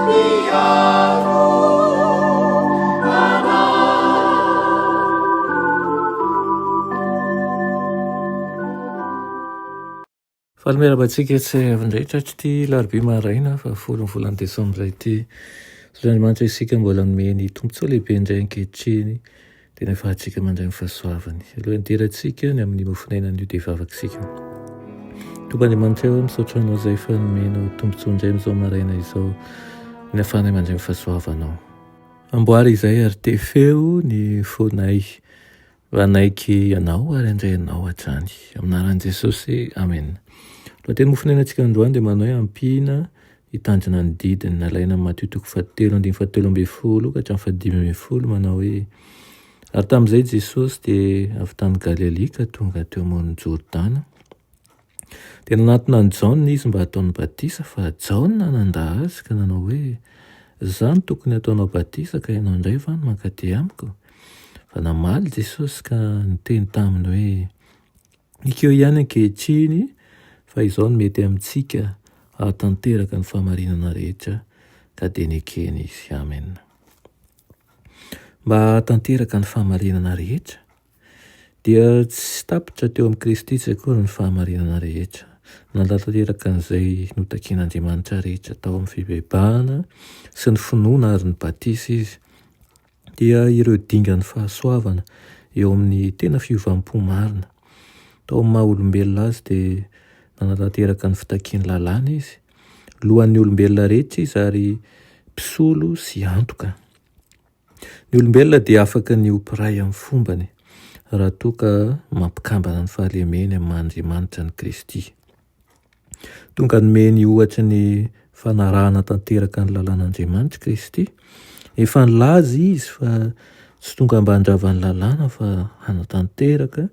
Mpiaro anay. Faly miarahaba antsika tsy avy indray tratr'ity alarobia maraina faha-folo ny volana desambra ity. Misaotra Andriamanitra isika mbola nomeny tombontsoa lehibe indray ankehitriny dia ny ahafahantsika mandray ny fahasoavany. Alohan'ny hidirantsika ny amin'ny mofon'aina anio dia hivavaka isika. Tompo Andriamanitra ô, misaotra Anao izay efa nomenao tombontsoa indray amin'izao maraina izao ny ahafahanay mandray ny fahasoavanao. Amboary izay ary tefeo ny fonay mba hanaiky Anao ary handray Anao hatrany. Amin'ny anaran'i Jesosy, Amena. Lohateny mofon'ainantsika androany dia manao hoe ampiana hitandrina ny didiny. Nalaina amin'i Matio toko fahatelo andininy fahatelo ambin'ny folo ka hatramin'ny fahadimy ambin'ny folo manao hoe, Ary tamin'izay Jesosy dia avy tany Galilia ka tonga teo amoron'i Jordana. Dia nanatona an'i Jaona izy mba hataony batisa, fa Jaona nandà azy ka nanao hoe, Izaho no tokony hataonao batisa ka ianao indray va no mankaty amiko? Fa namaly Jesosy ka niteny taminy hoe, Ekeo ihany ankehitriny fa izao no mety amintsika hahatanteraka ny fahamarinana rehetra, ka dia nekeny izy. Amena. Mba hahatanteraka ny fahamarinana rehetra, dia tsy tapitra teo amin'i Kristy tsy akory ny fahamarinana rehetra. Nanatanteraka an'izay notakian'Andriamanitra rehetra tao amin'ny fibebahana sy ny finoana ary ny batisa izy. dia ireo dingan'ny fahasoavana eo amin'ny tena fiovam-po marina. Tao amin'ny maha olombelona azy dia nanatanteraka ny fitakian'ny lalàna izy. Lohan'ny olombelona rehetra izy ary mpisolo sy antoka. Ny olombelona dia afaka ny ho mpiray amin'ny fombany raha toa ka mampikambana ny fahalemeny amin'ny maha Andriamanitra an'i Kristy. Tonga nomeny ohatry ny fanarahana tanteraka ny lalàn'Andriamanitra Kristy. Efa nilaza izy fa tsy tonga mba handrava ny lalàna fa hanatanteraka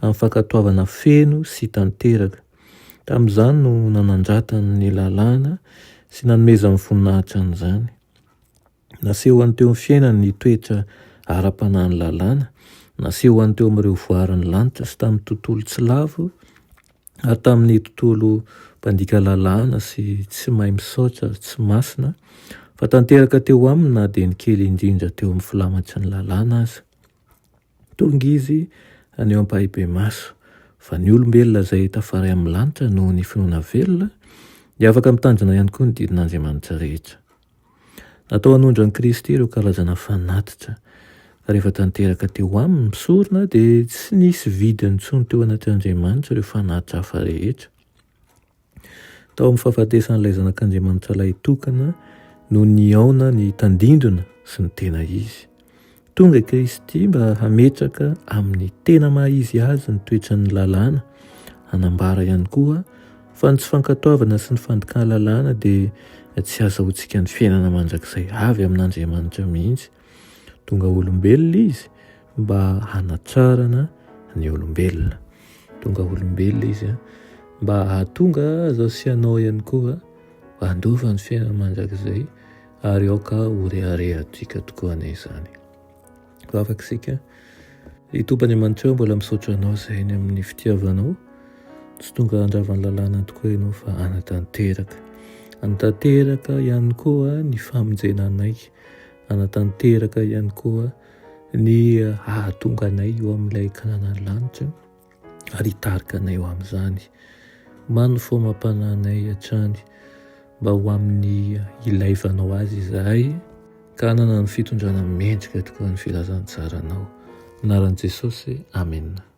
amin'ny fankatoavana feno sy tanteraka. Tamin'izany no nanandratany ny lalàna sy nanomezany voninahitra an'izany. Nasehony teo amin'ny fiainany ny toetra ara-panahin'ny lalàna, nasehony teo amin'ireo voarin'ny lanitra sy tamin'ny tontolo tsy lavo ary tamin'ny tontolo mpandika lalàna sy tsy mahay misaotra ary tsy masina, fa tanteraka teo aminy na dia ny kely indrindra teo amin'ny filamatry ny lalàna aza. Tonga izy haneho ampahibemaso fa ny olombelona izay tafaray amin'ny lanitra noho ny finoana velona dia afaka mitandrina ihany koa ny didin'Andriamanitra rehetra. Natao hanondro an'i Kristy ireo karazana fanatitra, ka rehefa tanteraka teo aminy ny mpisorona dia tsy nisy vidiny intsony teo anatrehan'Andriamanitra ireo fanatitra hafa rehetra. Tao amin'ny fahafatesan'ilay Zanak'Andriamanitra lahitokana no nihaona ny tandindona sy ny tena izy. Tonga i Kristy mba hametraka amin'ny tena maha-izy azy ny toetran'ny lalàna, hanambara ihany koa fa ny tsy fankatoavana sy ny fandikan-lalàna dia tsy azahoantsika ny fiainana mandrakizay avy amin'Andriamanitra mihitsy. Tonga olombelona Izy mba hanatrarana ny olombelona. Tonga olombelona Izy mba hahatonga azy sy anao ihany koa handova ny fiainana mandrakizay. Ary aoka ho reharehantsika tokoa anie izany. Vavaka isika. Ry Tompo Andriamanitra ô, mbola misaotra Anao izahay ny amin'ny fitiavanao. Tsy tonga handrava ny lalàna tokoa Ianao fa hanatanteraka. Hanatanteraka ihany koa ny famonjena anay. Hanatanteraka ihany koa ny hahatonga anay eo amin'ilay Kananan'ny lanitra. ary hitarika anay ho amin'izany. Omano ny fomam-panahy anay hatrany mba ho amin'ny ilaivanao azy izahay ka hanana ny fitondrana mendrika tokoa ny filazantsaranao. Anaran'i Jesosy, Amena.